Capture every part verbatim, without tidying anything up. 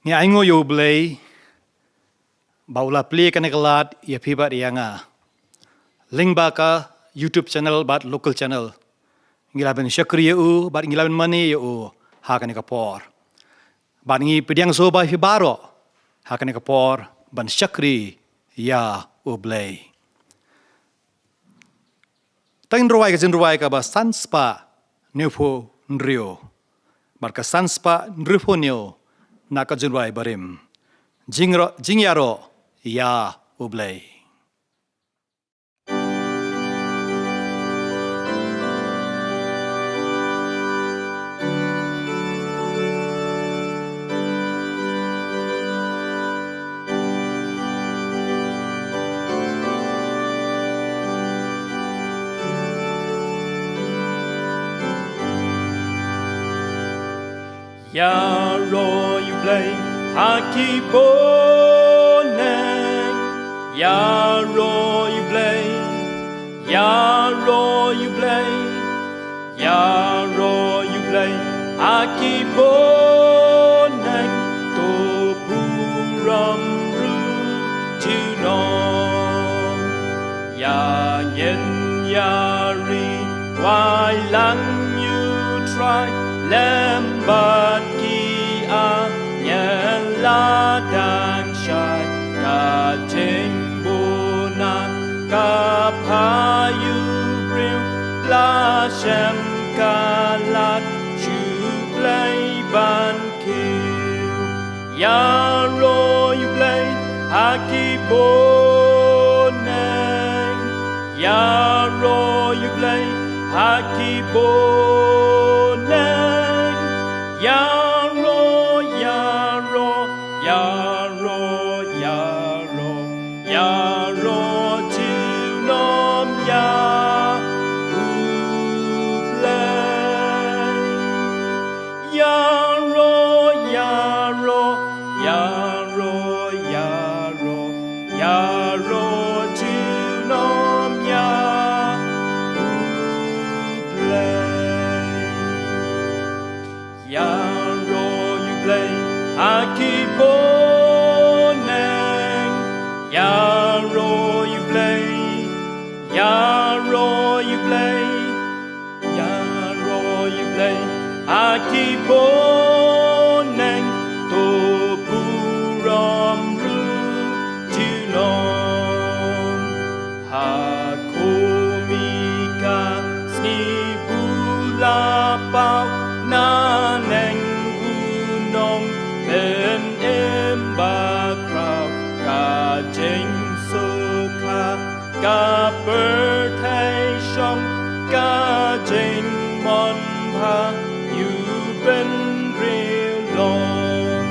Ngi ainguh ïa U Blei ba u la plie kane ka lad ïa phi bad ïa nga lyngba ka YouTube channel bad local channel. Ngi la ban shakri ïa u bad ngi la ban mane ïa u ha kane ka por. Bad ngi pdiang sngewbha ïa phi baroh ha kane ka por ban shakri ïa U Blei. Tang rwai ka jingrwai kaba san spah hynñiewphew hynriew bad ka san spah hynriewphew hynñiew na ka jingrwai barim. Jingro-, jingïaroh ïa U Blei. Ïaroh ïa U Blei ha ki bneng. Ïaroh ïa U Blei. Ïaroh ïa U Blei. Ïaroh ïa U Blei ha ki bneng, to burom ruh junom. Ïa ngin ïa ri wai lang ïa U Trai lem bad ki angel la dang shai. Ka jingbun na ka pha ïa u briew la shem ka lad sha U Blei ban kiew. Ïaroh ïa U Blei ha ki bneng. Ïaroh ïa U Blei ha ki bneng. Ïaroh, ïaroh, ïaroh, ïaroh, ïaroh junom ïa U Blei. Ïaroh, ïaroh, ïaroh, ïaroh, ïaroh junom ïa U Blei. Ïaroh ïa U Blei ha ki bneng. Ïaroh ïa U Blei. Ïaroh ïa U Blei. Ïaroh ïa U Blei ha ki bneng, to burom ruh junom. Ha khmih ka sngi ba la paw, naneng u nongpynim bakhraw, ka jingsngewkha ka pyrthei shong, ka jingmon bha ïa u bynriew long.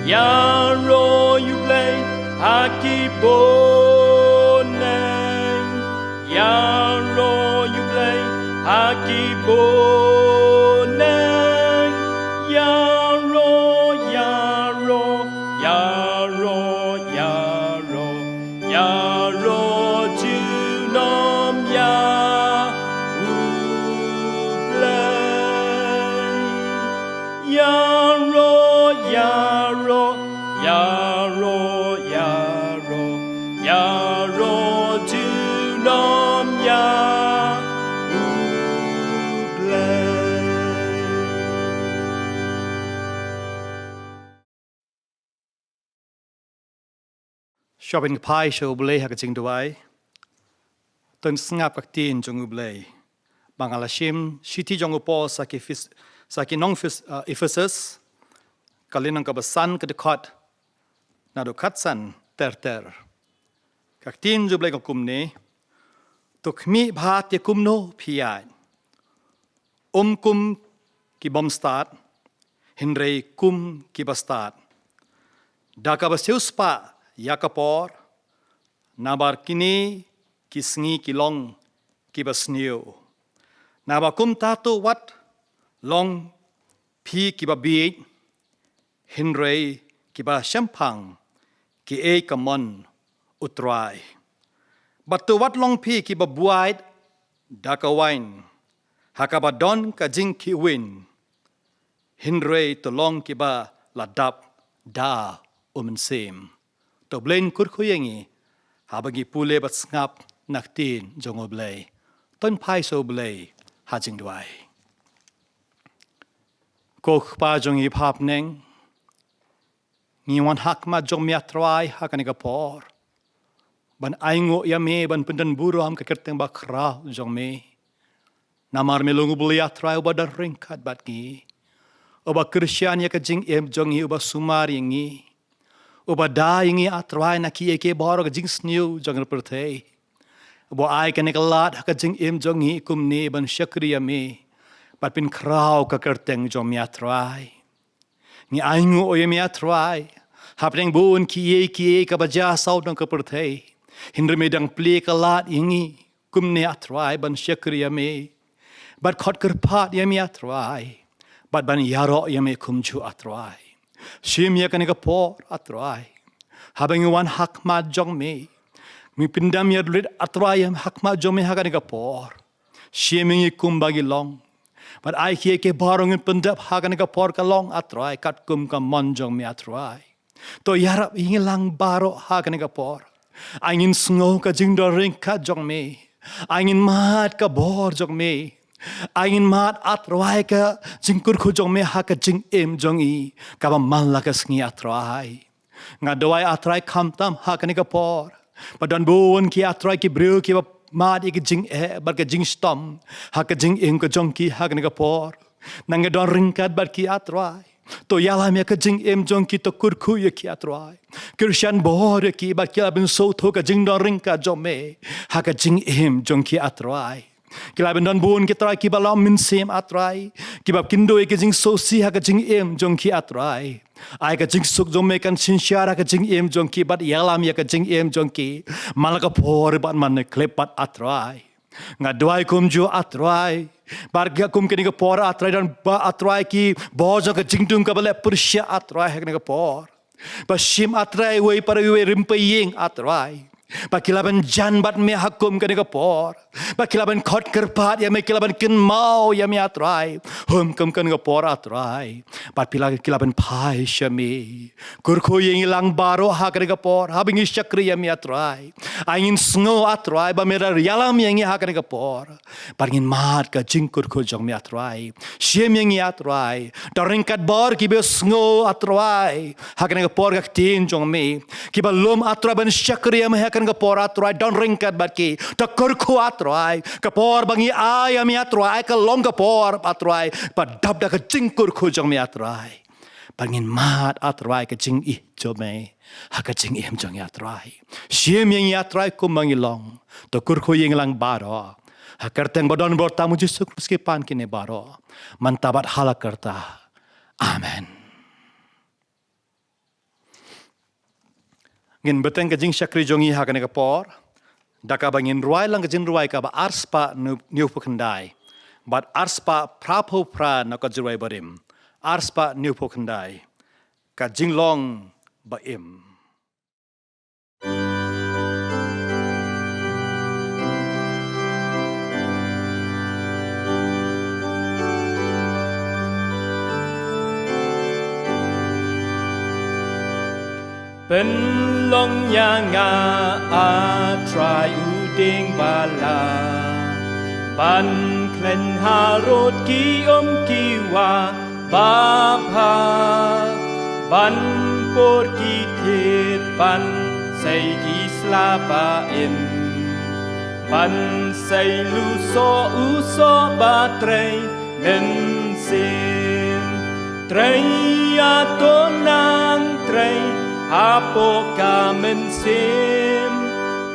Ïaroh ïa U Blei ha ki bneng. Ïaroh ïa U Blei ha ki bneng. Ïaroh, ïaroh, ïaroh, ïaroh, ïaroh junom ïa U Blei. Ïaroh, ïaroh, ïaroh, ïaroh, ïaroh junom ïa U Blei. Shuwa ban phai sha U Blei ha ka jingduwai, to ngin sngap ka ktien jong U Blei ba nga la shim shithi jong u Paul sa ki Ephes-, sa ki nong Ephes-, uh, Ephesus, ka lynnong kaba san, ka dkhot naduh khatsan ter ter. Ka ktien jong U Blei ka kumne: To khmih bha te kumno phi ïaid, ym kum ki bym stad, hynrei kum kiba stad, da kaba siewspah ïa ka por, namar kine ki sngi ki long kiba sniew. Naba kumta to wat long phi kiba bieit, hynrei kiba shemphang, kiei ka mon U Trai. Bad to wat long phi kiba buaid da ka wain ha kaba don ka jingkhihwin, hynrei to long kiba la dap da U Mynsiem. To Blei un kyrkhu ïa ngi haba ngi pule bad sngap na ka ktien jong U Blei. To ngin phai sha U Blei ha jingduwai. Ko Kpa jong ngi ba ha bneng, ngi wan ha khmat jong me, A Trai, ha kane ka por ban ainguh ïa me, ban pyndonburom ha ka kyrteng bakhraw jong me. Namar me long U Blei, A Trai, uba don ryngkat bad ngi, uba kyrshan ïa ka jingim jong ngi, uba sumar ïa ngi, uba da ïa ngi, A Trai, na kiei kiei baroh ka jingsniew jong ka pyrthei, uba ai kane ka lad ha ka jingim jong ngi kumne ban shakri ïa me bad pynkhraw ka kyrteng jong me, A Trai. Ngi ainguh ïa me, A Trai, hapdeng bun kiei kiei kaba jia sawdong ka pyrthei, hynrei me dang plie ka lad ïa ngi kumne, A Trai, ban shakri ïa me bad khot kyrpad ïa me, A Trai, bad ban ïaroh ïa me kumjuh, A Trai. Shim ïa kane ka por, A Trai, haba ngi wan ha khmat jong me, ngi pyndam ïa rit, A Trai, ha khmat jong me ha kane ka por. Shim ïa ngi kumba ngi long bad ai kiei kiei baroh ngin pyndep ha kane ka por ka long, A Trai, katkum ka mon jong me, A Trai. To ïarap ïa ngi lang baroh ha kane ka por. Ai ngin sngew ka jingdon ryngkat jong me. Ai ngin mad ka bor jong me. Ai ngin mad, A Trai, ka jingkyrkhu jong me ha ka jingim jong ngi kaba man la ka sngi, A Trai. Nga duwai, A Trai, khamtam ha kane ka por ba don bun ki, A Trai, ki briew kiba mad ïa ka jingeh bad ka jingshitom ha ka jingim ka jong ki ha kane ka por. Nang ïa don ryngkat bad ki, A Trai. To ïalam ïa ka jingim jong ki, to kyrkhu ïa ki, A Trai. Kyrshan bor ïa ki ba ki lah ban sngewthuh ka jingdon ryngkat jong me ha ka jingim jong ki, A Trai. Ki lah ban don bun ki, Trai, kiba long mynsiem, A Trai, kiba kynduh ïa ka jingsngewsih ha ka jingim jong ki, A Trai. Ai ka jingsuk jong me kan synshar ha ka jingim jong ki bad ïalam ïa ka jingim jong ki man la ka por bad man la ka khyllipmat, A Trai. Nga duwai kumjuh, A Trai, bad ïa kum kane ka por, A Trai, don ba, A Trai, ki bor jong ka jingdum kaba leh pyrshah, A Trai, ha kane ka por. Ba shim, A Trai, uwei para uwei rympei ïing, A Trai, ba ki lah ban jan bad me ha kum kane ka por. Ba ki lah ban khot kyrpad ïa me, ki lah ban kynmaw ïa me, A Trai, ha kum kane ka por, A Trai. Bad ki lah, ki lah ban phai sha me. Kyrkhu ïa ngi lang baroh ha kane ka por haba ngi shakri ïa me, A Trai. Ai ngin sngew, A Trai, ba me la ïalam ïa ngi ha kane ka por. Bad ngin mad ka jingkyrkhu jong me, A Trai. Shim ïa ngi, A Trai. Don ryngkat bor kiba sngew, A Trai, ha kane ka por ka ktien jong me, kiba lum, A Trai, ban shakri ïa me ha kane ka por, A Trai. Don ryngkat bad ki. To kyrkhu, A Trai. Ka por ba ngi ai ïa me, A Trai, ai ka long ka por, A Trai, ba dap da ka jingkyrkhu jong me, A Trai. Ba ngin mad, A Trai, ka jingïeit jong me ha ka jingim jong ngi, A Trai. Shim ïa ngi, A Trai, kumba ngi long. To kyrkhu ïa ngi lang baroh ha ka kyrteng ba don bor tam U Jisu Khrist, ki pan kine baroh mynta bad hala karta. Amen. Ngin bteng ka jingshakri jong ngi ha kane ka por da kaba ngin rwai lang ka jingrwai kaba arspah hynñiewphew khyndai bad arspah phraphew phra na ka jingrwai barim. Arspah hynñiewphew khyndai. Ka jinglong ba im. Pynlong ïa nga, A Trai, u dieng ba la, ban khlaiñ harud ki um ki wah babha, ban pur ki thied, ban sei ki sla ba im, ban sei lu soh u soh ba trei mynsiem. Trei, A, to nang trei hapoh ka mynsiem,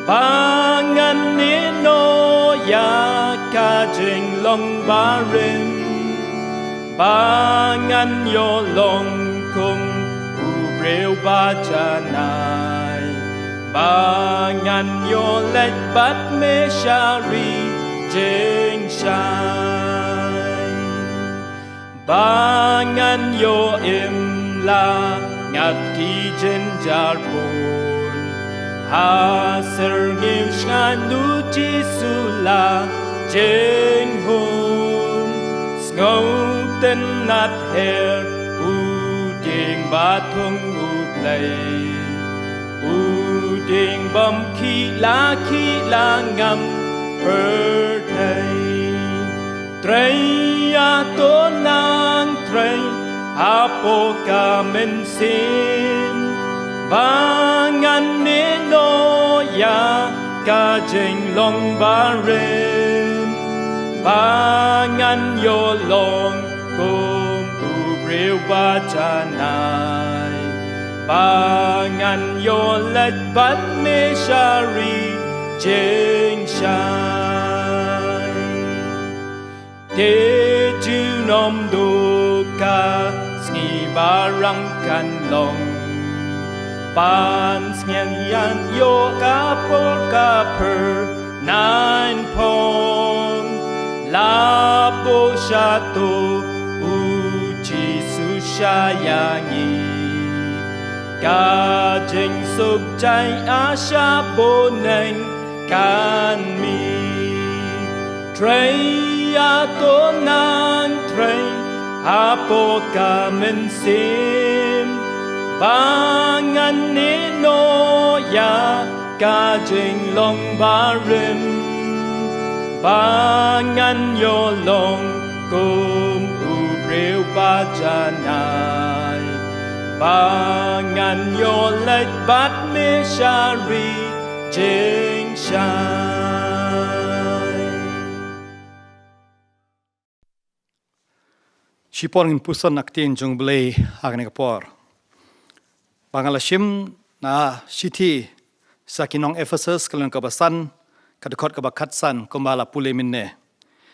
ba ngan ïehnoh ïa ka jinglong barim, ba ngan ïoh long kum u briew ba janai, ba ngan ïoh leit bad me sha ri jingshai, ba ngan ïoh im la ngat ki jynjar bun ha syrngiew shngaiñ, U Jisu la jinghun. Sngewtynnad her, u dieng Ba thung U Blei u dieng bym khih la khih la ngam pyrthei. Trei ïa to nang trei hapoh ka mynsiem. Ba ngan ïehnoh ïa ka jinglong barim. Ba ngan ïoh long kum u briew ba janai. Ba ngan ïoh leit bad me sha ri jingshai. Te junom duh ka sngi ba rang kan long. Ban sngewthuh ïa ka por ka por nine phong. La buh sha to u Jisu sha ïa ngi. Ka jingsuk jai a sha bneng kan mih. Trei ïa to nang trei hapoh ka mynsiem. Ba ngan ïehnoh ïa ka jinglong barim. Ba ngan ïoh long kum u briew ba janai. Ba ngan ïoh leit bad me sha ri jingshai. Shipor ngin puson na ka ktien jong U Blei ha kane ka por. Ba nga la shim na shithi sha ki nong Ephesus ka lynnong kaba san, ka dkhot kaba khatsan kumba la pule mynne.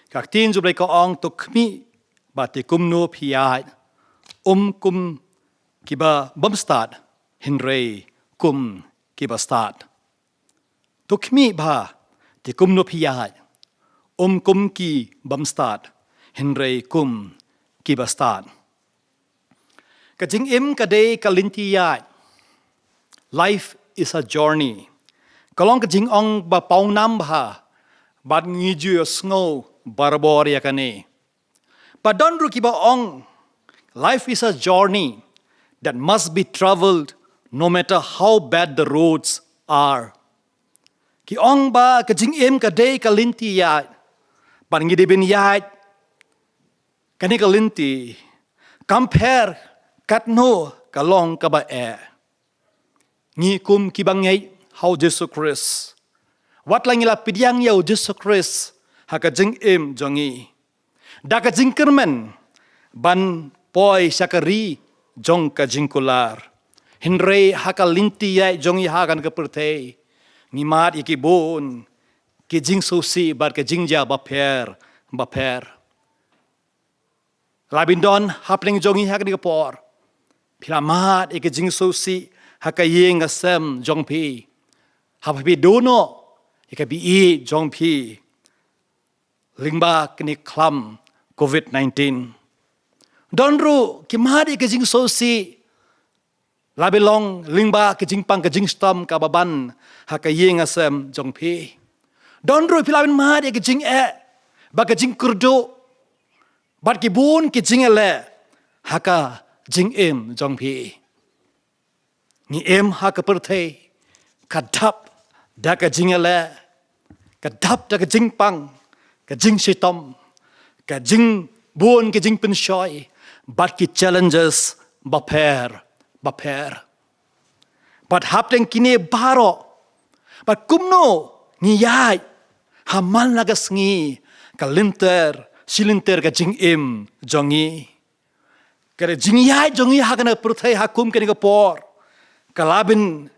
Ka ktien jong U Blei ka ong, to khmih ba te kumno phi ïaid, um kum kiba bym stad, hynrei kum kiba stad. To khmih ba te kumno phi ïaid, um kum ki bym stad, hynrei kum kiba stad. Ka jingim ka dei ka lynti ïaid. Life is a journey. Ka long ka jingong ba pawnam bha, bad ngi ju ïohsngew barabor ïa kane. Ba don ruh kiba ong, life is a journey that must be travelled no matter how bad the roads are. Ki ong ba ka jingim ka dei ka lynti ïaid. Bad ngi dei ban ïaid kane ka lynti, kam pher katno ka long kaba eh. Ngi kum kiba ngeit ha U Jisu Khrist, wat la ngi la pdiang ïa U Jisu Khrist ha ka jingim jong ngi, da ka jingkyrmen ban poi sha ka ri jong ka jingkular. Hynrei ha ka lynti ïaid jong ngi ha kane ka pyrthei, ngi mad ïa ki bun ki jingsngewsih bad ka jingjia bapher bapher. La bin don hapdeng jong ngi ha kane ka por. Phi la mad ïa ka jingsngewsih ha ka ïing ka sem jong phi. Haba phi duh noh ïa ka baieit jong phi lyngba kane ka khlam covid nineteen. Don ruh ki mad ïa ka jingsngewsih la ba long lyngba ka jingpang ka jingshitom kaba ban ha ka ïing ka sem jong phi. Don ruh phi la ban mad ïa ka jingeh bad ka jingkyrduh bad ki bun ki jingeh leh ha ka jingim jong phi. Ngi im ha ka pyrthei ka dap da ka jingeh leh, ka dap da ka jingpang, ka jingshitom, ka jingbun ka jingpynshoi bad ki challenges bapher bapher. Bad hapdeng kine baroh, bad kumno ngi ïaid ha man la ka sngi, ka lynter shi lynter ka jingim jong ngi. Ka jingïaid jong ngi ha kane ka pyrthei ha kum kane ka por, ka la ban,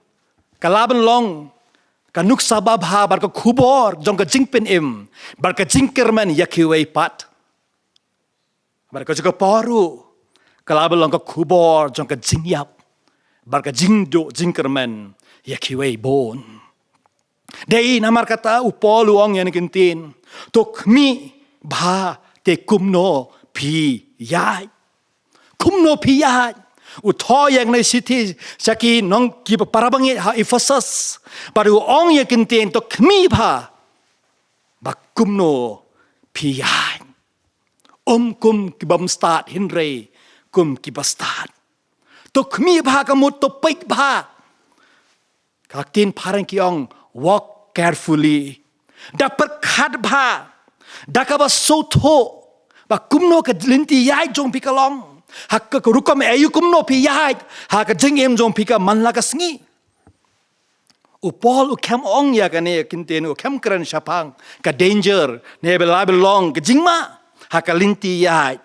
ka la ban long ka nuksa babha bad ka khubor jong ka jingpynim bad ka jingkyrmen ïa kiwei pat. Bad ka jong ka por ruh ka la ban long ka khubor jong ka jingïap bad ka jingduh jingkyrmen ïa kiwei bun. Dei namar kata u Paul u ong ïa kane ka ktien, to khmih ba te kumno phi ïaid. Kumno phi ïaid. U thoh ïa kane ka shithi sha ki nong ki para bangeit ha Ephesus. Bad u ong ïa kane ka ktien, to khmih ba, ba kumno phi ïaid. Um kum ki bym stad hynrei kum kiba stad. To khmih bha ka mut, to peit bha. Ka ktien phareng ki ong, walk carefully. Da pyrkhat bha. Da kaba sngewthuh. Ba kumno ka lynti ïaid jong phi ka long. Ha ka, ka rukom aïu kumno phi ïaid. Ha ka jingim jong phi ka man la ka sngi. U Paul u khlem ong ïa kane, ïa ki ktien, u khlem kren shaphang ka danger ne ba la ba long ka jingma ha ka lynti ïaid.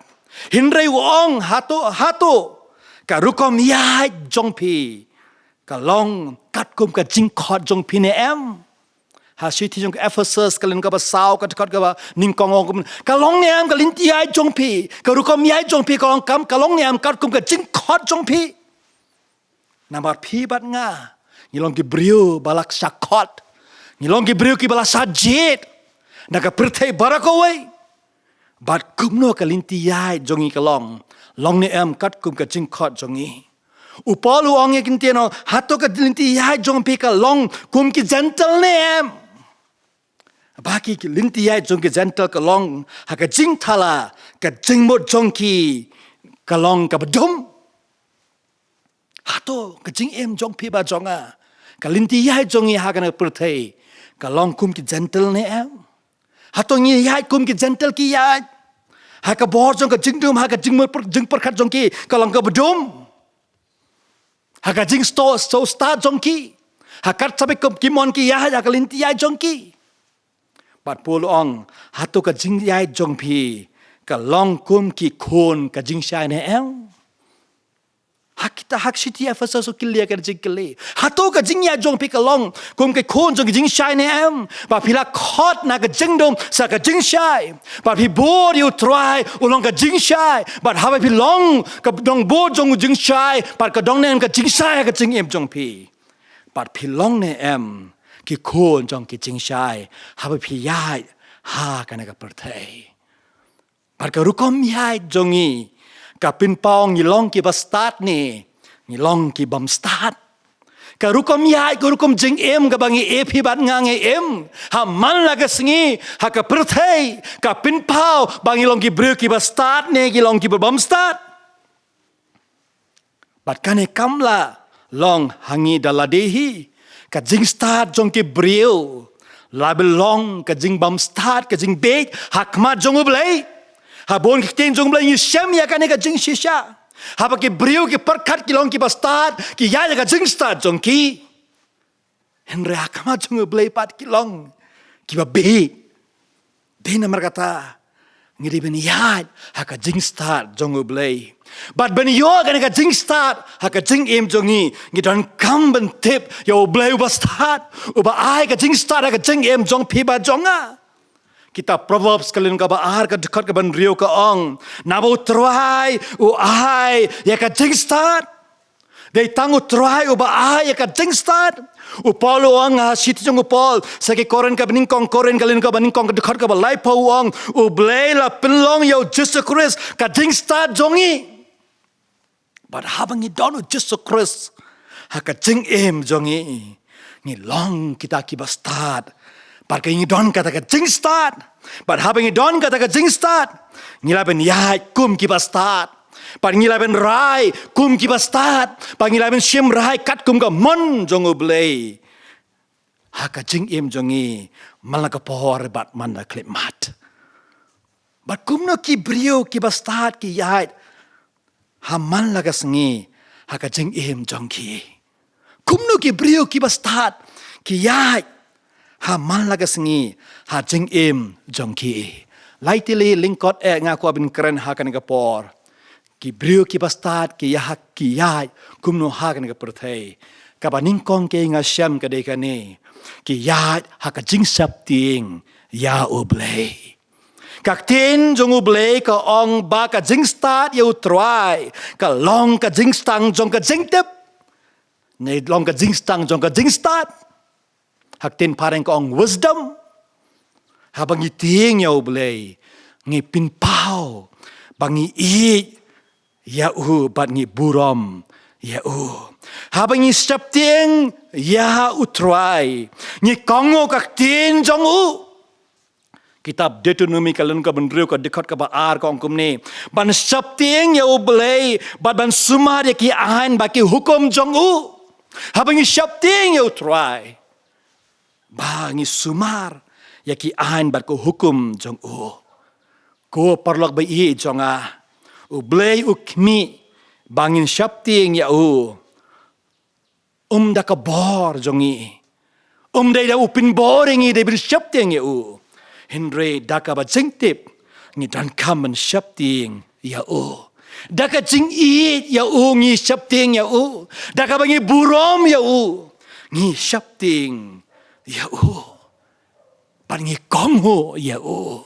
Hynrei u ong hato, hato ka rukom ïaid jong phi ka long katkum ka jingkhot jong phi ne em? Ha shithi jong ka Ephesus ka lynnong kaba saw ka dkhot kaba nyngkong ong kumne, ka long ne em ka lynti ïaid jong phi, ka rukom ïaid jong phi ka long kam, ka long ne em katkum ka jingkhot jong phi? Namar phi bad nga ngi long ki briew ba la shah khot. Ngi long ki briew kiba la shah jied na ka pyrthei baroh kawei. Bad kumno ka lynti ïaid jong ngi ka long, long ne em katkum ka jingkhot jong ngi? U Paul u ong ïa ki ktien, hato ka lynti ïaid jong phi ka long kum ki Jentil ne em? Ba ki, ki lynti ïaid jong ki Jentil ka long ha ka jingthala, ka jingmut jong ki ka long kaba dum. Hato ka jingim jong phi bad jong nga, ka lynti ïaid jong ngi ha kane ka pyrthei ka long kum ki Jentil ne em? Hato ngi ïaid kum ki Jentil ki ïaid? Ha ka bor jong ka jingdum, ha ka jingmut pyr-, jingpyrkhat jong ki ka long kaba dum. Ha ka jingstad, stad jong ki, ha ka jingstad kum ki mon ki ïaid, ha ka lynti ïaid jong ki. Bad Paul u ong, hato ka jingïaid jong phi ka long kum ki khun ka jingshai ne em? Ha kita, ha ka shithi Ephesus u kylli ïa ka jingkylli. Hato ka jingïaid jong phi ka long kum ki khun jong ka jingshai ne em? Ba phi la khot na ka jingdum sha ka jingshai. Ba phi bud ïa u Trai u long ka jingshai. Bad haba phi long ka nongbud jong u jingshai, bad ka don ne em ka jingshai ha ka jingim jong phi? Bad phi long ne em ki khun jong ki jingshai haba phi ïaid ha kane ka pyrthei? Bad ka rukom ïaid jong ngi ka pynpaw ngi long kiba stad ne ngi long ki bym stad. Ka rukom ïaid, ka rukom jingim kaba ngi ïeit, phi bad nga ngi im ha man la ka sngi ha ka pyrthei ka pynpaw ba ngi long ki briew kiba stad ne ngi long kiba bym stad. Bad kane kam lah long ha ngi da lade hi. Ka jingstad jong ki briew la ba long ka jingbymstad, ka jingbieit ha khmat jong U Blei. Ha bun ki ktien jong U Blei ngi shem ïa kane ka jingshisha. Haba ki briew ki pyrkhat ki long kiba stad, ki ïaid ïa ka jingstad jong ki. Hynrei ha khmat jong U Blei pat ki long kiba bieit. Dei namar kata ngi dei ban ïaid ha ka jingstad jong U Blei. Bad ban ïoh kane ka jingstad ha ka jingim jong ngi, ngi donkam ban tip ïa U Blei uba stad, uba ai ka jingstad ha ka jingim jong phi bad jong nga. Kitab Proverbs ka lynnong kaba ar ka dkhot kaba hynriew ka ong, naba U Trai u ai ïa ka jingstad. Dei tang U Trai uba ai ïa ka jingstad. U Paul u ong ha shithi jong u Paul sha ki Korinth kaba nyngkong, Korinth ka lynnong kaba nyngkong ka dkhot kaba laiphew u ong, U Blei la pynlong ïa U Jisu Khrist ka jingstad jong ngi. Bad haba ngi don U Jisu Khrist ha ka jingim jong ngi, ngi long kita kiba stad. Bad ka ngi don kata ka jingstad. Bad haba ngi don kata ka jingstad, ngi lah ban ïaid kum kiba stad. Bad ngi lah ban rai kum kiba stad. Bad ngi lah ban shim rai katkum ka mon jong U Blei ha ka jingim jong ngi man la ka por bad man la khyllipmat. Bad kumno ki briew kiba stad ki ïaid ha man la ka sngi ha ka jingim jong ki? Kumno ki briew kiba stad ki ïaid ha man la ka sngi ha jingim jong ki? Lai tylli lyngkot eh nga kwah ban kren ha kane ka por. Ki briew kiba stad ki ïa, ki ïaid kumno ha kane ka pyrthei? Kaba nyngkong kaba nga shem ka dei kane, ki ïaid ha ka jingsheptieng ïa U Blei. Ka ktien jong U Blei ka ong ba ka jingstad ïa U Trai ka long ka jingstad jong ka jingtip, ne long ka jingstad jong ka jingstad. Ha ka ktien phareng ka ong wisdom. Haba ngi tieng ïa U Blei, ngi pynpaw ba ngi ïeit ïa U bad ngi burom ïa U. Haba ngi sheptieng ïa U Trai, ngi kohnguh ka ktien jong U. Kitab Deuteronomi ka lynnong kaba hynriew ka dkhot kaba ar ka ong kumne: Ban sheptieng ïa U Blei bad ban sumar ïa ki aiñ bad ki hukum jong u. Haba ngi sheptieng ïa U Trai, ba ngi sumar ïa ki aiñ bad ki hukum jong u. Ko paralok ba ïeit jong nga, U Blei u khmih ba ngin sheptieng ïa u. Um da ka bor jong ngi, um dei da u pynbor ïa ngi dei ban sheptieng ïa u, hynrei da kaba jingtip ngi donkam ban sheptieng ïa u. Da ka jingïeit ïa u ngi sheptieng ïa u. Da kaba ngi burom ïa u ngi sheptieng ïa u. Bad ngi kohnguh ïa u.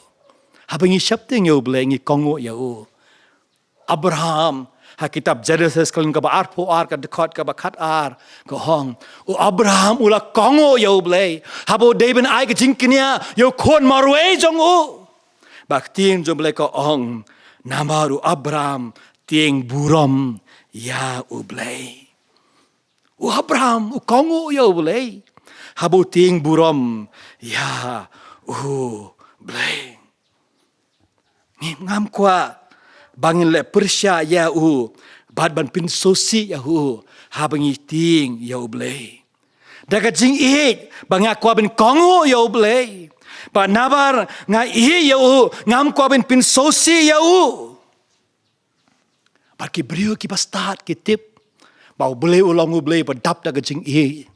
Haba ngi sheptieng ïa U Blei ngi kohnguh ïa u. Abraham, ha kitab Genesis ka lynnong kaba arphew ar ka dkhot kaba khat ar ka ong: U Abraham u la kohnguh ïa U Blei haba u dei ban ai ka jingkñia ïa u khun marwei jong u. Bad ka ktien jong U Blei ka ong: Namar u Abraham tieng burom ïa U Blei. U Abraham u kohnguh ïa U Blei haba u tieng burom ïa U Blei. Ngim, ngam kwah ba ngin leh pyrshah ïa u bad ban pynsngewsih ïa u haba ngi tieng ïa U Blei. Da ka jingïeit ba nga kwah ban kohnguh ïa U Blei, bad namar nga ïeit ïa u ngam kwah ban pynsngewsih ïa u. Bad ki briew kiba stad ki tip ba U Blei u long U Blei ba dap da ka jingïeit,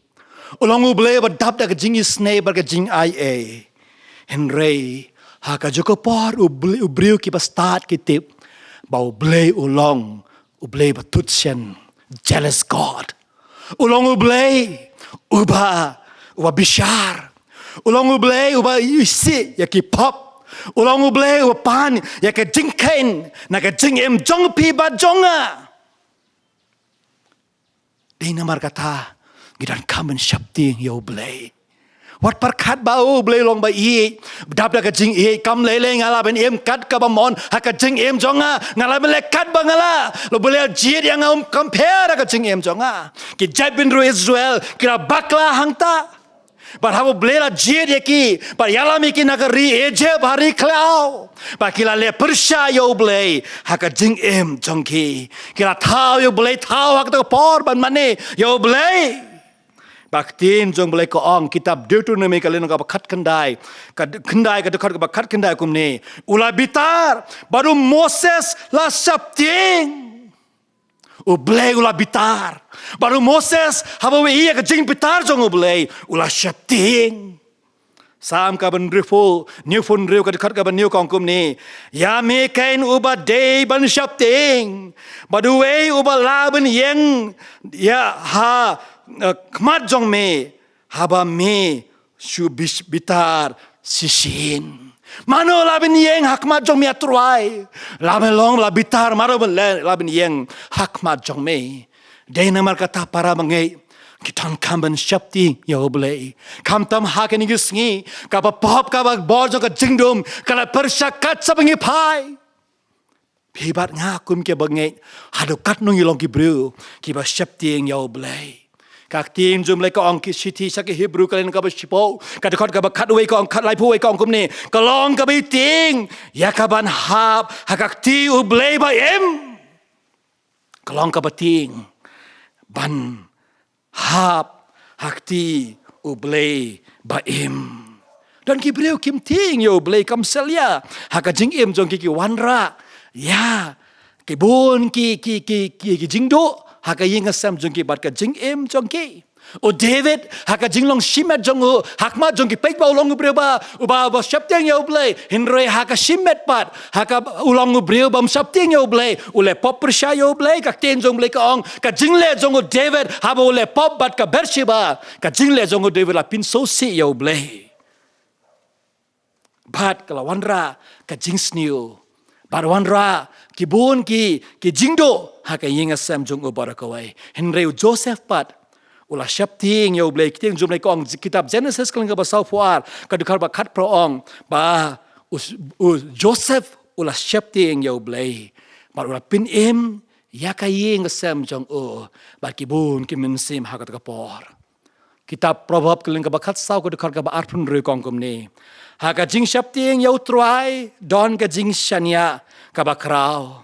u long U Blei ba dap da ka jingisynei bad ka jingai ei. Hynrei ha kajuh ka por u Blei, u briew kiba stad ki tip ba U Blei u long U Blei ba thut shen, jealous God. U long U Blei uba, uba bishar. U long U Blei uba isih ïa ki pop. U long U Blei uba pan ïa ka jingkheiñ na ka jingim jong phi bad jong nga. Dei namar kata ngi donkam ban sheptieng ïa U Blei. Wat pyrkhat ba, oh, U Blei u long ba ïeit, dap da ka jingïeit, kam lei lei nga lah ban im kat kaba mon ha ka jingim jong nga, nga lah ban leh kat ba nga lah. Lada U Blei u la jied ïa nga, um compare ha ka jingim jong nga. Ki jaitbynriew Israel ki la bakla hangta. Bad haba U Blei u la jied ïa ki bad ïalam ïa ki na ka ri Egypt, ha ri khlaw, bad ki la leh pyrshah ïa U Blei ha ka jingim jong ki. Ki la thaw ïa U Blei, thaw ha kata ka por ban mane ïa U Blei. Bad ka ktien jong U Blei ka ong, kitab Deuteronomi ka lynnong kaba khatkhyndai, ka khyndai, ka dkhot kaba khatkhyndai kumne: U la bitar bad u Moses la sheptieng. U Blei u la bitar bad u Moses, haba u ïohi ïa ka jingbitar jong U Blei, u la sheptieng. Salm kaba hynriewphew, hynñiewphew hynriew, ka dkhot kaba hynñiew ka ong kumne: Ïa me keiñ uba dei ban sheptieng, bad uwei uba lah ban ïeng ïa ha, eh, khmat jong me, haba me shu bis-, bitar shisien. Mano lah ban ïeng ha khmat jong me, ah Trai? Lah ban long, lah bitar, mano ban leh, lah ban ïeng ha khmat jong me? Dei namar kata, para bangeit, ngi donkam ban sheptieng ïa U Blei. Khamtam ha kine ki sngi kaba pop, kaba bor jong ka jingdum ka la pyrshah kat shaba ngi phai. Phi bad nga kum ki bangeit, haduh katno ngi long ki briew kiba sheptieng ïa U Blei? Ka ktien jong U Blei ka ong, ki shithi sha ki Hebru ka lynnong kaba shiphew, ka dkhot kaba khatwei ka ong, khatlai phew wei ka ong kumne: Ka long kaba ïeit ïa ka ban hap ha ka kti U Blei ba im. Ka long kaba ïeit ban hap ha kti U Blei ba im. Don ki briew kim tieng ïa U Blei, kam salia ha ka jingim jong ki, ki wanrah ïa ki bun ki, ki, ki, ki, ki jingduh ha ka ïing ka sem jong ki bad ka jingim jong ki. U David, ha ka jinglong shimet jong u, ha khmat jong ki peit ba u long u briew ba, uba, uba sheptieng ïa U Blei, hynrei ha ka shimet pat, ha ka, u long u briew bym sheptieng ïa U Blei, u leh pop pyrshah ïa U Blei. Ka ktien jong U Blei ka ong, ka jingleh jong u David haba u leh pop bad ka Bathsheba, ka jingleh jong u David la pynsngewsih ïa U Blei. Bad ka la wanrah ka jingsniew, bad wanrah ki bun ki, ki jingduh ha ka ïing ka sem jong u baroh kawei. Hynrei u Joseph pat u la sheptieng ïa U Blei. Ka ktien jong U Blei ka ong, kitab Genesis ka lynnong kaba sawphew ar, ka dkhot ba khatphra ong ba u, u Joseph u la sheptieng ïa U Blei bad u la pynim ïa ka ïing ka sem jong u bad ki bun ki mynsiem ha kata ka por. Kitab Proverb ka lynnong kaba khatsaw ka dkhot kaba arphew hynriew ka ong kumne: Ha ka jingsheptieng ïa U Trai don ka jingshaniah kaba khraw,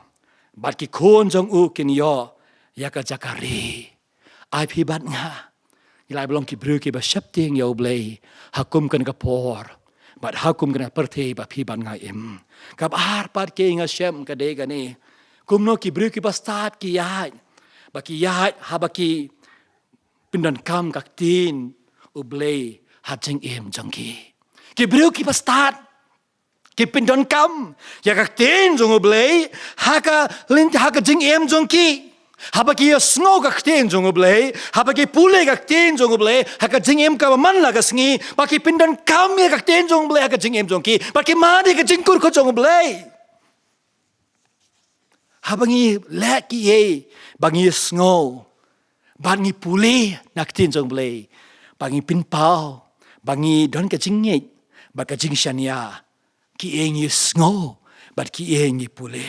bad ki khun jong u kin ïoh ïa ka jaka ri. Ai phi bad nga, ngi la long ki briew kiba sheptieng ïa U Blei ha kum kane ka por bad ha kum kane ka pyrthei ba phi bad nga im. Kaba ar pat, ki nga shem ka dei kane: kumno ki briew kiba stad ki ïaid, ba ki ïaid haba ki pyndonkam ka ktien U Blei ha jingim jong ki. Ki briew kiba stad ki pyndonkam ïa ka ktien jong U Blei ha ka lin, ha ka jingim jong ki. Haba ki ïohsngew ka ktien jong U Blei, haba ki pule ka ktien jong U Blei ha ka jingim kaba man la ka sngi, ba ki pyndonkam ïa ka ktien jong U Blei ha ka jingim jong ki, ba ki mad ïa ka jingkyrkhu jong U Blei. Haba ngi leh kiei ba ngi sngew bad ngi pule na ka ktien jong U Blei, ba ngi pynpaw, ba ngi don ka jingngeit bad ka jingshaniah, kiei ngi sngew bad kiei ngi pule.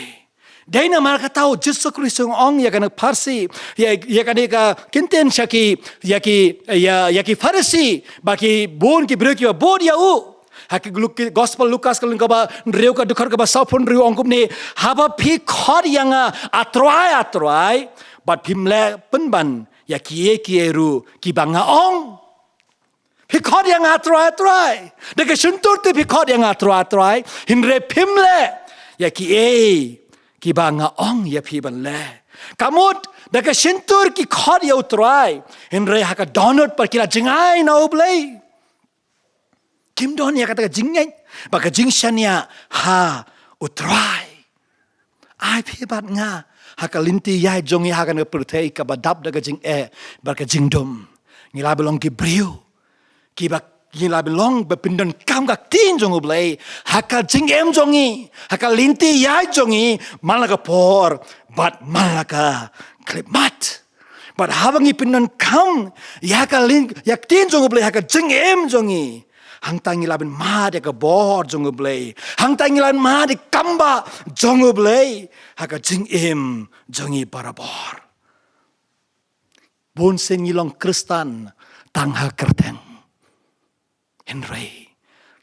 Dei namar kata U Jisu Khrist u ong ïa kane ka Pharisi, ïa, ïa kane ka kyntien sha ki, ïa ki, ïa, ïa ki Pharisi, bad ki bun ki briew kiba bud ïa u. Ha ka Luk-, Gospel Lukas ka lynnong kaba hynriew ka dkhot kaba sawphew hynriew ong kumne: Haba phi khot ïa nga, A Trai, A Trai, bad phim leh pynban ïa kiei kiei ruh kiba nga ong. Phi khot ïa nga, A Trai, A Trai. Da ka shyntur te phi khot ïa nga, A Trai, A Trai, hynrei phim leh ïa kiei kiba nga ong ïa phi ban leh. Ka mut da ka shyntur ki khot ïa U Trai, hynrei ha ka dohnud pat ki la jngai na U Blei. Kim don ïa kata ka jingngeit bad ka jingshaniah ha U Trai. Ai phi bad nga, ha ka lynti ïaid jong ngi ha kane ka pyrthei kaba dap da ka jingeh bad ka jingdum, ngi la ba long ki briew kiba, ngi la ba long ba pyndonkam ka ktien jong U Blei ha ka jingim jong ngi, ha ka lynti ïaid jong ngi, man la ka por bad man la ka khyllipmat. Bad haba ngi pyndonkam ïa ka lyn, ïa ka ktien jong U Blei ha ka jingim jong ngi, hangta ngi la ban mad ïa ka bor jong U Blei, hangta ngi la ban mad ïa ka kam bah jong U Blei ha ka jingim jong ngi barabor. Bun sien ngi long Khristan tang ha kyrteng, hynrei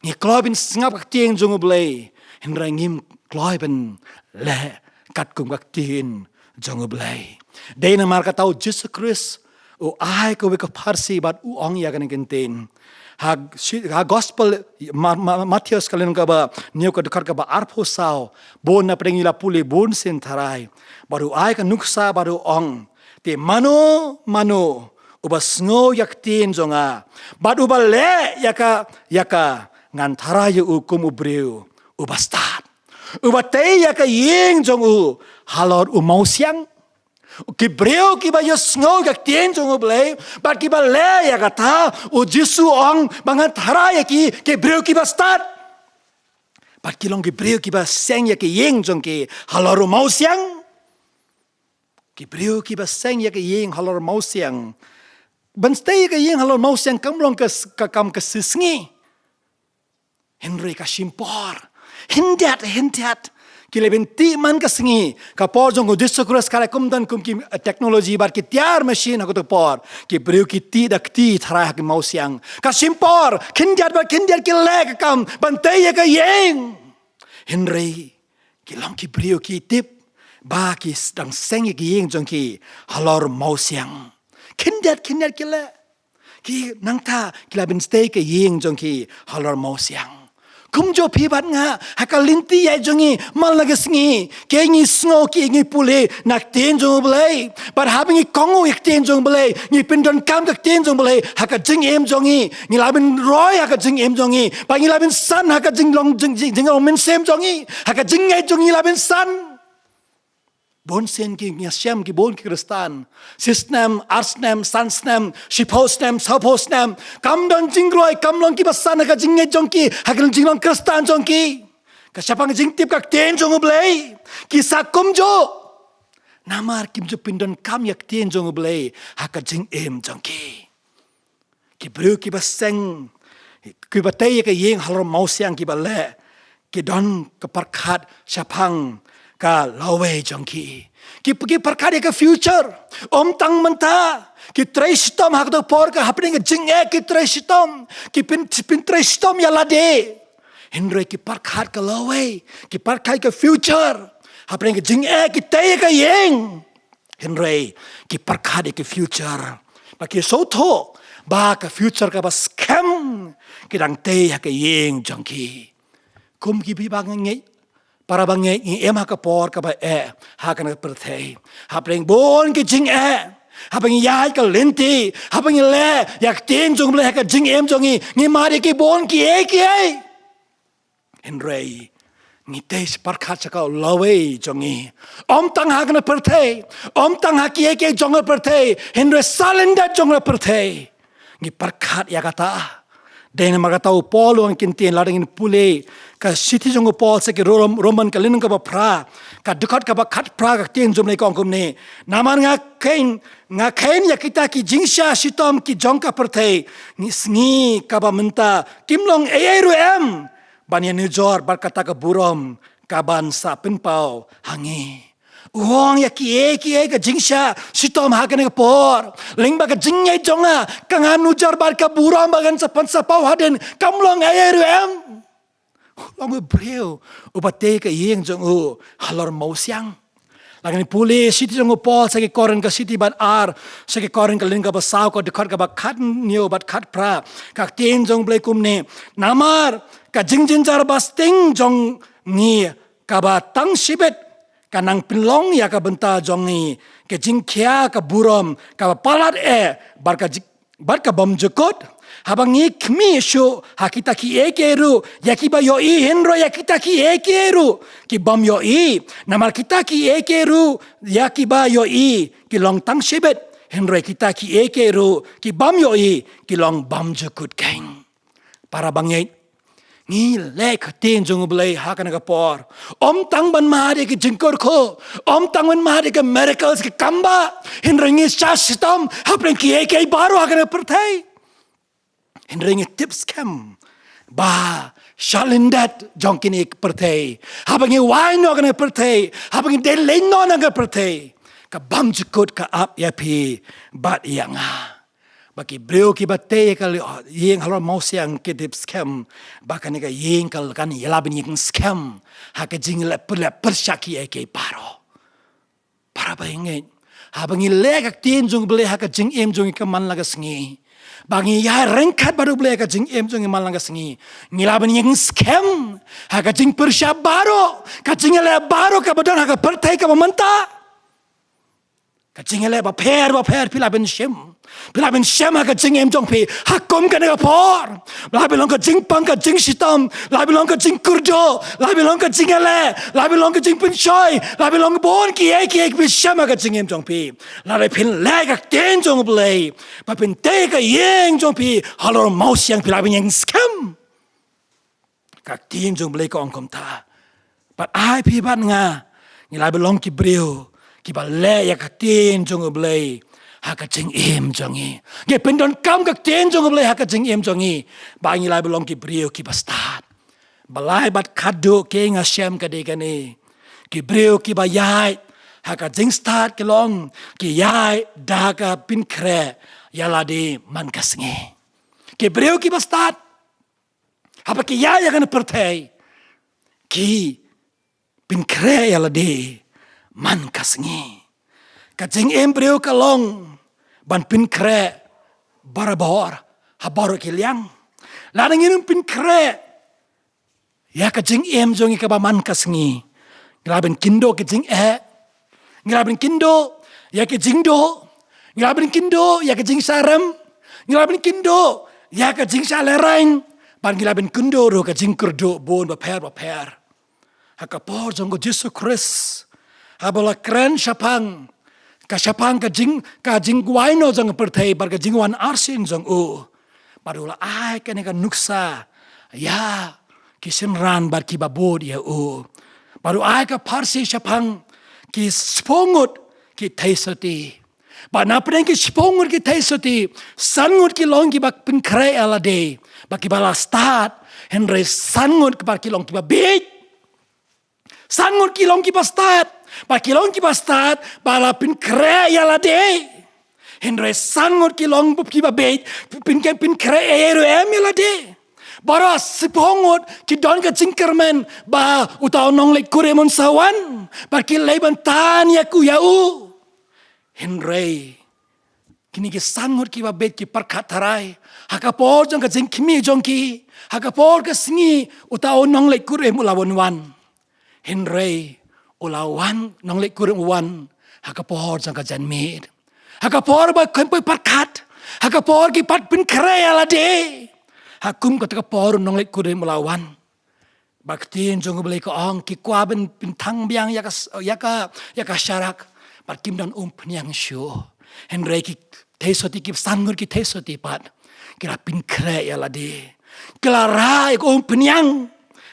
ngi kloi ban sngap ka ktien jong U Blei, hynrei ngim kloi ban leh katkum ka ktien jong U Blei. Dei namar kata U Jisu Khrist u ai kawei ka pharsi bad u ong ïa kane ka ktien. Ha shi-, ha Gospel Ma-, Ma-, Mathaios ka lynnong kaba hynñiew ka dkhot kaba arphew saw, bun na pdeng ngi la pule bun sien tharai. Bad u ai ka nuksa bad u ong: Te mano mano uba sngew ïa ka ktien jong nga bad uba leh ïa ka, ïa ka, ngan tharai ïa u kum u briew uba stad, uba tei ïa ka ïing jong u halor u mawsiang. Ki briew kiba ïohsngew ïa ka ktien jong U Blei bad kiba leh ïa kata, U Jisu u ong ba ngan tharai ïa ki, ki briew kiba stad. Bad ki long ki briew kiba seng ïa ka ïing jong ki halor u mawsiang. Ki briew kiba seng ïa ka ïing halor mawsiang. Ban tei ïa ka ïing halor mawsiang kam long ka s-, ka kam ka shi sngi. Hynrei ka shim por. Hyndiat, hyndiat. Ki la ban tih man ka sngi. Ka por jong U Jisu Khrist ka la kum don kum ki, eh, technology bad ki tiar machine ha kato ka por. Ki briew ki tih da kti tharai ha ki mawsiang. Ka shim por. Khyndiat bad khyndiat ki leh ka kam ban tei ïa ka ïing. Hynrei ki long ki briew ki tip ba ki s-, dang seng ïa ka ïing jong ki halor mawsiang. Khyndiat khyndiat ki leh. Ki nangta ki la ban tei ka ïing jong ki halor mawsiang. Kumjuh phi bad nga, ha ka lynti ïaid jong ngi man la ka sngi, kiei ngi sngew, kiei ngi pule na ka ktien jong U Blei. Bad haba ngi kohnguh ïa ka ktien jong U Blei, ngi pyndonkam ka ktien jong U Blei ha ka jingim jong ngi, ngi la ban roi ha ka jingim jong ngi, bad ngi la ban san ha ka jinglong jing, jing, jinglong mynsiem jong ngi, ha ka jingngeit jong ngi la ban san. Bun sien ki ngi shem ki bun ki Khristan, shi snem, ar snem, san snem, shiphew snem, sawphew snem, kam don jingroi, kam long kiba san ha ka jingngeit jong ki, ha ka jinglong Khristan jong ki. Ka shaphang jingtip ka ktien jong U Blei ki sah kumjuh. Namar kim ju pyndonkam ïa ka ktien jong U Blei ha ka jingim jong ki. Ki briew kiba seng, kiba tei ïa ka ïing halor mawsiang kiba leh, ki don ka pyrkhat shaphang ka lawei jong ki. Ki, ki pyrkhat ïa ka future. Ym tang mynta. Ki trei shitom ha kato ka por ka hapdeng ka jingeh ki trei shitom. Ki pyn, pyntrei shitom ïa lade. Hynrei ki pyrkhat ka lawei. Ki pyrkhat ka future. Hapdeng ka jingeh ki tei ïa ka ïing. Hynrei ki pyrkhat ïa ka future. Ba ki sngewthuh ba ka future kaba skhem ki dang tei ha ka ïing jong ki. Kum ki bangeit, para bangeit, ngi im ha ka por kaba eh ha kane ka pyrthei. Hapdeng bun ki jingeh, haba ngi ïaid ka lynti, haba ngi leh ïa ka ktien jong U Blei ha ka jingim jong ngi, ngi mad ïa ki bun kiei kiei. Hynrei ngi tei pyrkhat sha ka lawei jong ngi. Ym tang ha kane ka pyrthei, ym tang ha kiei kiei jong ka pyrthei, hynrei sa lyndet jong ka pyrthei. Ngi pyrkhat ïa kata. Dei namar kata u Paul u ong, kin ktien, lada ngin pule ka shithi jong u Paul sha ki Rom-, Roman ka lynnong kaba phra, ka dkhot kaba khatphra, ka ktien jong U Blei ka ong kumne: Namar nga kheiñ, nga kheiñ ïa kita ki jingshah shitom ki jong ka pyrthei, ngi sngi kaba mynta kim long ei ei ruh em ban ïanujor bad kata ka burom kaban sa pynpaw ha ngi. U ong ïa kiei kiei ka jingshah shitom ha kane ka por, lyngba ka jingngeit jong nga, ka nga nujor bad ka burom ba kan sa pynpaw hadien, kam long ei ei ruh em. Long u briew uba tei ka ïing jong u halor mawsiang. Lada ngin pule shithi jong u Paul sha ki Korinth, ka shithi ba ar, sha ki Korinth ka lynnong kaba saw, ka dkhot kaba khathynñiew bad khatphra, ka ktien jong U Blei kumne: Namar ka jingjynjar ba sting jong ngi kaba tang shibit ka nang pynlong ïa ka bynta jong ngi ka jingkhia ka burom kaba palat eh bad ka jing-, bad ka bymjukut. Haba ngi khmih shuh ha kita kiei kiei ruh ïa kiba ïohi, hynrei ïa kita kiei kiei ruh ki bym ïohi. Namar kita kiei kiei ruh ïa kiba ïohi ki long tang shibit, hynrei kita kiei kiei ruh ki bym ïohi ki long bymjukut keiñ. Para bangeit, ngi leh ka ktien jong U Blei ha kane ka por. Ym tang ban mad ïa ki jingkyrkhu, ym tang ban mad ïa ki miracles, ki kam ba, hynrei ngi shah shitom hapdeng kiei kiei baroh ha kane ka pyrthei. Hynrei ngi tip skhem ba sha lyndet jong kane ka pyrthei, haba ngi wai noh kane ka pyrthei, haba ngi dei leit noh na kane ka pyrthei, ka bymjukut ka ap ïa phi bad ïa nga. Ba ki briew kiba tei ka ïing halor mawsiang ki tip skhem ba kane ka ïing ka kan ïalam ïing skhem ha ka jingleh pyrshah kiei kiei baroh. Para bangeit, haba ngi leh ka ktien jong U Blei ha ka jingim jong ngi ka man la ka sngi, ba ngi ïaryngkat bad U Blei ha ka jingim jong ngi man la ka sngi, ngi lah ban ïeng skhem ha ka jingpyrshah baroh, ka jingleh baroh kaba don ha ka pyrthei kaba mynta. Ka jingleh bapher bapher phi lah ban shim. Phi lah ban shim ha ka jingim jong phi ha kum kane ka por. Lah ban long ka jingpang, ka jingshitom, lah ban long ka jingkyrduh, lah ban long ka jingleh, lah ban long ka jingpynshoi, lah ban long bun kiei kiei phi shim ha ka jingim jong phi. Lada phin leh ka ktien jong U Blei, ba phin tei ka ïing jong phi halor mawsiang, phi lah ban ïeng skhem. Ka ktien jong U Blei ka ong kumta. Bad ai phi bad nga ngi lah ban long ki briew kiba leh ïa ka ktien jong U Blei ha ka jingim jong ngi. Ngi pyndonkam ka ktien jong U Blei ha ka jingim jong ngi, ba ngi lah ban long ki briew kiba stad. Ba lai bad khatduh, ki nga shem ka dei kane: ki briew kiba ïaid ha ka jingstad ki long ki ïaid da ka pynkhreh ïa lade man ka sngi. Ki briew kiba stad, haba ki ïaid ïa kane ka pyrthei, ki pynkhreh ïa lade man ka sngi. Ka jingim briew ka long ban pynkhreh barabor ha baroh ki liang. Lada ngim pynkhreh ïa ka jingim jong ngi kaba man ka sngi, ngi lah ban kynduh ki jingeh, ngi lah ban kynduh ïa ki jingduh, ngi lah ban kynduh ïa ki jingsarem, ngi lah ban kynduh ïa ki jingshah lehraiñ, bad ngi lah ban kynduh ruh ka jingkyrduh bun bapher bapher. Ha ka por jong U Jisu Khrist, haba u la kren shaphang, ka shaphang ka jing, ka jingwai noh jong ka pyrthei bad ka jingwan arsien jong u, bad u la ai kane ka nuksa ïa ki synran bad kiba bud ïa u. Bad u ai ka pharshi shaphang ki shiphew ngut ki theisotti. Bad napdeng ki shiphew ngut ki theisotti, san ngut ki long kiba pynkhreh ïa lade, bad kiba la stad, hynrei san ngut kiba ki long kiba bieit. San ngut ki long kiba stad, bad ki long kiba stad ba la pynkhreh ïa lade. Hynrei san ngut ki long kiba beit, pyn, pynkhreh ei ei ruh em ïa lade. Baroh shiphew ngut ki don ka jingkyrmen ba uta u nongleit kurim un sa wan, bad ki leit ban tan ïa u, ïa u. Hynrei kine ki san ngut kiba beit ki pyrkhat tharai, ha ka por jong ka jingkhmih jong ki, ha ka por ka sngi uta u nongleit kurim u la wan wan. Hynrei u la wan, nongleit kurim u wan ha ka por jong ka janmiet, ha ka por ba kim poi pyrkhat, ha ka por ki pat pynkhreh ïa lade. Ha kum kata ka por u nongleit kurim u la wan. Ba ka ktien jong U Blei ka ong, ki kwah ban pynthang biang ïa ka, ïa ka, ïa ka sharak, bad kim don umphniang shuh. Hynrei ki theisotti, ki san ngut ki theisotti pat, ki la pynkhreh ïa lade. Ki la rah ïa ka umphniang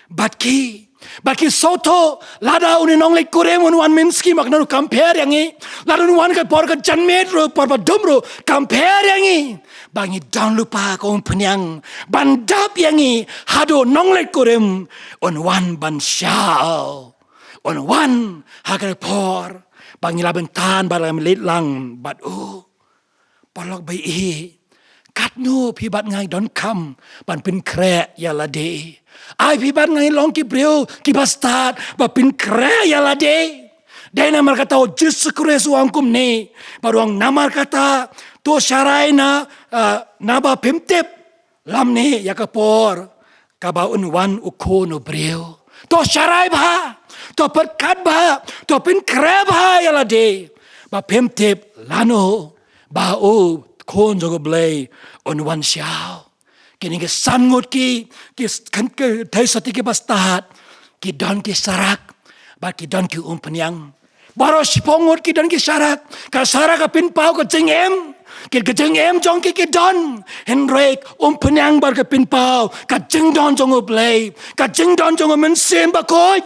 bad ki, bad ki sngewthuh, lada une u nongleit kurim un wan mynskhem, ba un wan kam pher ïa ngi. Lada un wan ka por ka janmiet ruh, por ba dum ruh, kam pher ïa ngi. Ba ngi don lypa ka umphniang ban dap ïa ngi haduh u nongleit kurim un wan ban shaw, un wan ha ka por ba ngi lah ban tan bad lah ban leit lang bad u. Paralok ba ïeit, katno phi bad nga ngi donkam ban pynkhreh ïa lade? Ai phi bad nga ngi long ki briew kiba stad ba pynkhreh ïa lade. Dei namar kata U Jisu Khrist u ong kumne, ba u ong, namar kata to sharai na, ah, naba phim tip lymne ïa ka por kaba un wan u Khun u briew. To sharai bha, to pyrkhat bha, to pynkhreh bha ïa lade, ba phim tip lano ba u Khun jong U Blei un wan shaw. Kine ki san ngut ki, ki, ki theisotti kiba stad, ki don ki sharak bad ki don ki umphniang. Baroh shiphew ngut ki don ki sharak. Ka sharak ka pynpaw ka jingim, ki, ka jingim jong ki ki don. Hynrei umphniang bad ka pynpaw ka jingdon jong U Blei, ka jingdon jong U Mynsiem Bakhuid.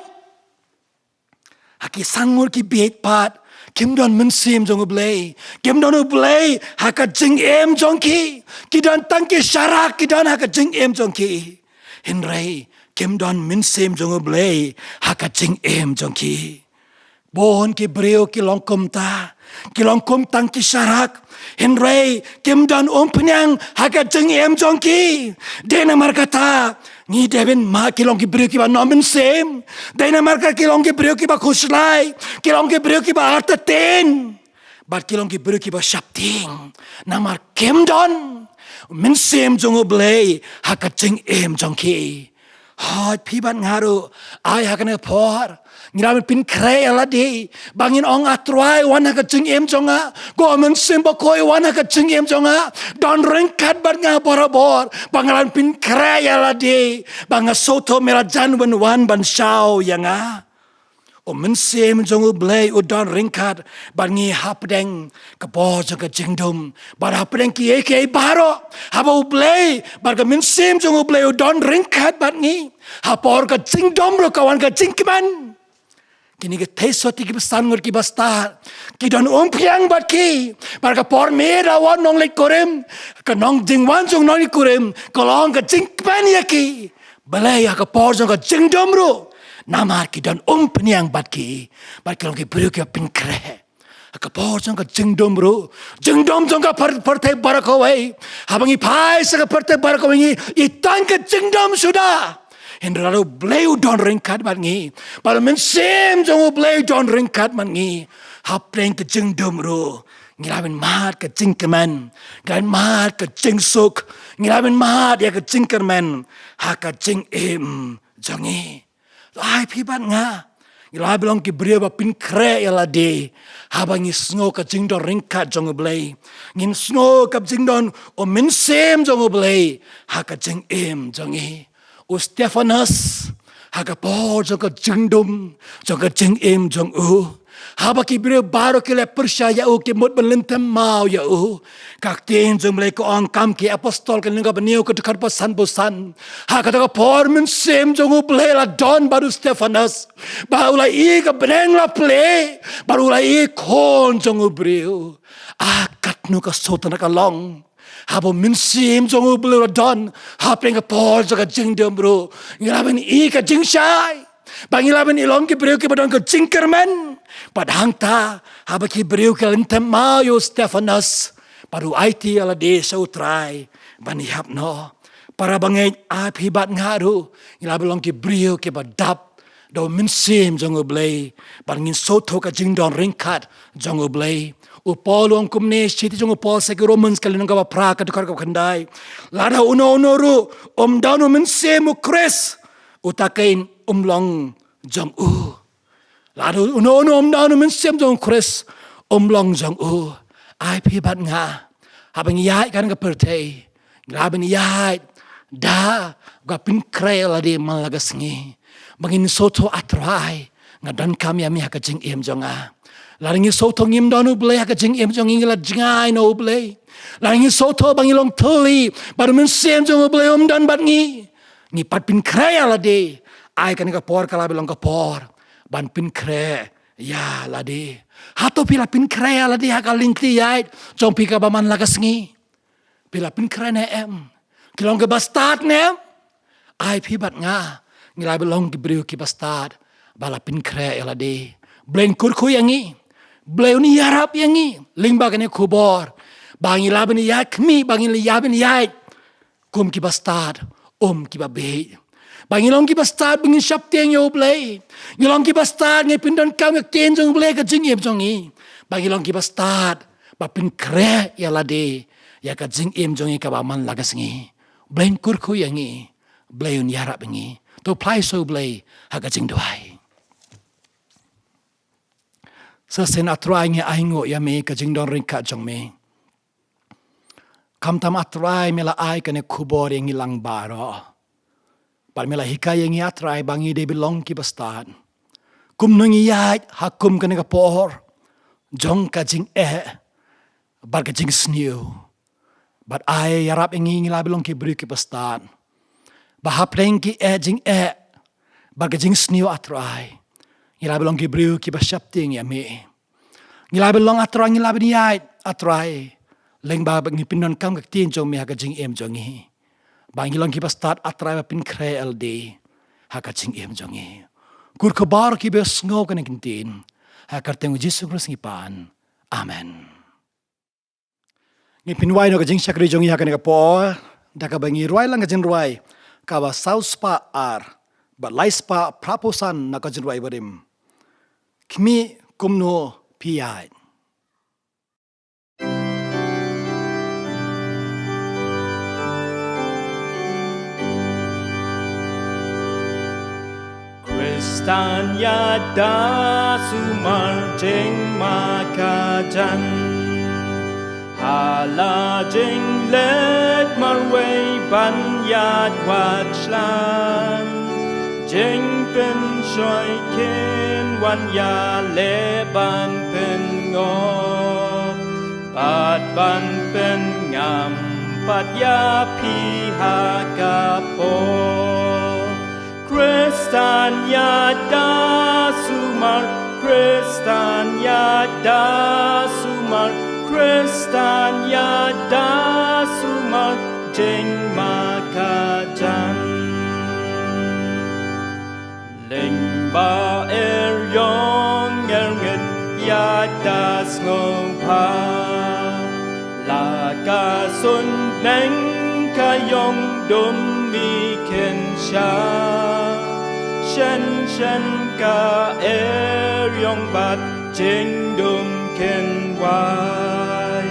Ha ki san ngut ki beit pat, kim don Mynsiem jong U Blei, kim don U Blei ha ka jingim jong ki. Ki don tang ki sharak, ki don ha ka jingim jong ki. Hynrei kim don Mynsiem jong U Blei ha ka jingim jong ki. Bun ki briew ki long kumta, ki long kum tang ki sharak, hynrei kim don umphniang ha ka jingim jong ki. Dei namar kata ngi dei ban mad, ki long ki briew kiba nym mynsiem. Dei namar kata ki long ki briew kiba khuslai, ki long ki briew kiba artatien, bad ki long ki briew kiba sheptieng, namar kim don Mynsiem jong U Blei ha ka jingim jong ki. Hooid, phi bad nga ruh, ai ha kane ka por ngi lah ban pynkhreh ïa lade, ba ngin ong, A Trai, wan ha ka jingim jong nga. Ko Mynsiem Bakhuid, wan ha ka jingim jong nga. Don ryngkat bad nga barabor, ba nga lah ban pynkhreh ïa lade, ba nga sngewthuh me la jan ban wan ban shaw ïa nga. U Mynsiem jong U Blei u don ryngkat bad ngi hapdeng ka por jong ka jingdum, bad hapdeng kiei kiei baroh, haba U Blei bad ka Mynsiem jong U Blei u don ryngkat bad ngi, ha por ka jingdum ruh ka wan ka jingkmen. Kine ki theisotti kiba san ngut kiba stad, ki don umphniang bad ki, bad ka por miet la wan u nongleit kurim, ka nongjingwan jong u nongleit kurim ka long ka jingkmen ïa ki. Balei? Ha ka por jong ka jingdum ruh, namar ki don umphniang bad ki, bad ki long ki briew kiba pynkhreh. Ha ka por jong ka jingdum ruh, jingdum jong ka pyrthei baroh kawei, haba ngi phai sha ka pyrthei baroh kawei ngi ïohi tang ka jingdum suda. Hynrei lada U Blei u don ryngkat bad ngi, bad u Mynsiem jong U Blei u don ryngkat bad ngi, hapdeng ka jingdum ruh ngi lah ban mad ka jingkmen, ngi lah ban mad ka jingsuk, ngi lah ban mad ïa ka jingkyrmen ha ka jingim jong ngi. Ai phi bad nga, ngi lah ban long ki briew ba pynkhreh ïa lade, haba ngi sngew ka jingdon ryngkat jong U Blei, ngin sngew ka jingdon u Mynsiem jong U Blei ha ka jingim jong ngi. U Stephanus, ha ka por jong ka jingdum jong ka jingim jong u, haba ki briew baroh ki la pyrshah ïa u, ki mut ban lynthem maw ïa u, ka ktien jong U Blei ka ong, Kam ki Apostol, ka lynnong kaba hynñiew, ka dkhot ba sanphew san, ha kata ka por Mynsiem jong U Blei la don bad u Stephanus, bad u la ïohi ka bneng la plie, bad u la ïohi Khun jong u briew. Ah, katno ka sngewtynnat ka long, haba u Mynsiem jong U Blei u la don, hapdeng ka por jong ka jingdum ruh ngi lah ban ïohi ka jingshai. Ba ngi lah ban long ki briew kiba don ka jingkyrmen. Bad hangta, haba ki briew ki la lyndet maw ïa u Stephanas, bad u aiti ïa lade sha u Trai ban ïap noh. Para bangeit, ai phi bad nga ruh ngi lah ban long ki briew kiba dap da u Mynsiem jong U Blei, bad ngin sngewthuh ka jingdon ryngkat jong U Blei. U Paul u ong kumne, shithi jong u Paul sha ki Romans ka lynnong kaba phra, ka dkhot kaba khyndai: Lada uno uno ruh um don u Mynsiem u Khrist, uta kein um long jong u. Lada uno uno um don u Mynsiem jong u Khrist, um long jong u. Ai phi bad nga, haba ngi ïaid ha kane ka pyrthei, ngi lah ban ïaid da ka pynkhreh ïa lade man la ka sngi. Ba ngin sngewthuh, A Trai, nga donkam ïa me ha ka jingim jong nga. Lada ngi sngewthuh ngim don U Blei ha ka jingim jong ngi, ngi la jngai na U Blei. Lada ngi sngewthuh ba ngi long thylli, bad u Mynsiem jong U Blei um don bad ngi, ngi pat pynkhreh ïa lade. Ai kane ka por ka lah ban long ka por ban pynkhreh ïa lade. Hato phi la pynkhreh ïa lade ha ka lynti ïaid jong phi kaba man la ka sngi? Phi la pynkhreh ne em? Ki long kiba stad ne em? Ai phi bad nga, ngi lah ban long ki briew kiba stad, ba la pynkhreh ïa lade. Blei un kyrkhu ïa ngi. Blei un ïarap ïa ngi lyngba kane ka khubor, ba ngi lah ban ïaid khmih, ba ngi lah ban ïaid kum kiba stad, um kiba bieit. Ba ngi long kiba stad ba ngin sheptieng ïa U Blei. Ngi long kiba stad, ngi pyndonkam ïa ka ktien jong U Blei ha ka jingim jong ngi. Ba ngi long kiba stad ba pynkhreh ïa lade ïa ka jingim jong ngi kaba man la ka sngi. Blei un kyrkhu ïa ngi. Blei un ïarap ïa ngi. To phai sha U Blei ha ka jingduwai. Sa shisien, A Trai, ngi ainguh ïa me ka jingdon ryngkat jong me. Khamtam, A Trai, me la ai kane ka khubor ïa ngi lang baroh. Bad me la hikai ïa ngi, A Trai, ba ngi dei ban long kiba stad. Kumno ngin ïaid ha kum kane ka por jong ka jingeh bad ka jingsniew. Bad ai ïarap ïa ngi, ngi lah ban long ki briew kiba stad. Ba hapdeng ki eh, jingeh bad ka jingsniew, A Trai, ngi lah ban long ki briew kiba sheptieng ïa me. Ngi lah ban long, A Trai, ngi lah ban ïaid, A Trai, lyngba ba ngi pyndonkam ka ktien jong me ha ka jingim jong ngi. Ba ngi long kiba stad, A Trai, ba pynkhreh ïa lade ha ka jingim jong ngi. Kyrkhu baroh kiba sngew kane ka ktien. Ha ka kyrteng U Jisu Khrist ngi pan. Amen. Ngin pynwai noh ka jingshakri jong ngi ha kane ka por da kaba ngin rwai lang ka jingrwai kaba saw spah ar bad lai spah phra phew san na ka jingrwai barim. Khmih, kumno phi ïaid. Khristan ïada sumar jingmakajan. Ha la jingleit marwei ban ïaid wad shlan. Jingpynshoi kin wan ïaleh ban pyngop. Bad ban pynngam pat ïa phi ha ka por. Khristan ïada sumar, Khristan ïada sumar, Khristan ïada sumar, jingmakajan. Lyngba eriong erngit ïada sngewbha. La ka suiñ bneng ka ïong dum mi kynsha. Shen shen ka eriong bad jingdum kynwai.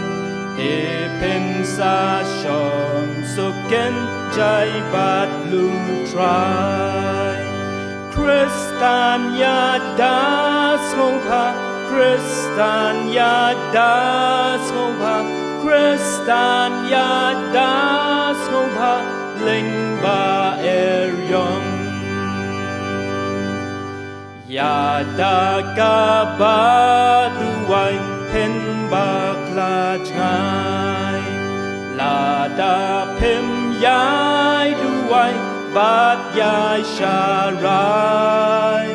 Te phin sa shong suk kynjai bad lum Trai. Khristan ïada sngewbha, Khristan ïada sngewbha, Khristan ïada sngewbha, lyngba eriong. Ïada kaba duwai phin bakla jngai. Lada phim ïai duwai bad ïai sharai,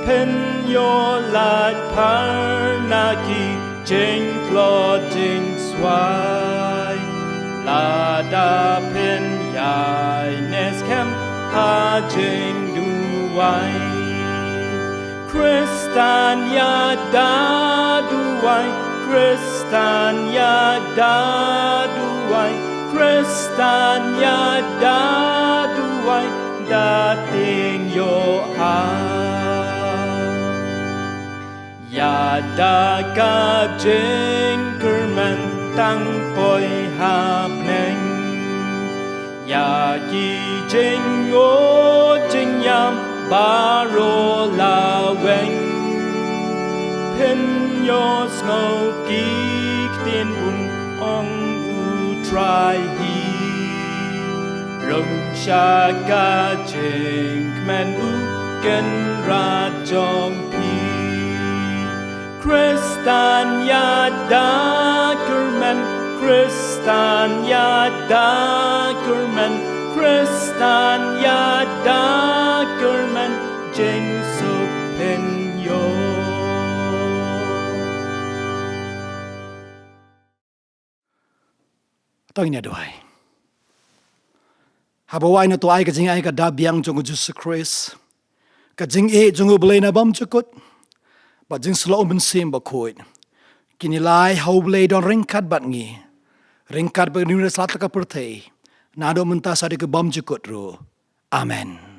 phin ïoh lait phar na ki jingtlot jingswai. Lada phin ïai ne skhem ha jingduwai. Khristan ïada duwai, Khristan ïada duwai, Khristan ïada duwai, da tieng ïoh ha. Ïada ka jingkyrmen tang poi ha bneng. Ïa ki jingngeit jingïam baroh la weng. Phin ïohsngew ki ktien bun ong U Trai hi. Rung sha ka jingkmen U Kynrad jong phi. Khristan ïada kyrmen, Khristan ïada kyrmen, Khristan ïada kyrmen, jingsuk phin ïoh. To ngin ïa duwai. Haba wai na to ai ka jingaiei ka da biang jong U Jisu Khrist, ka jingïeit jong U Blei na bymjukut, bad jingsylla U Mynsiem Bakhuid, kin ïalai ha U Blei don ryngkat bad ngi, ryngkat bad ngi na sla ka pyrthei, naduh mynta shaduh ka bymjukut ruh. Amen.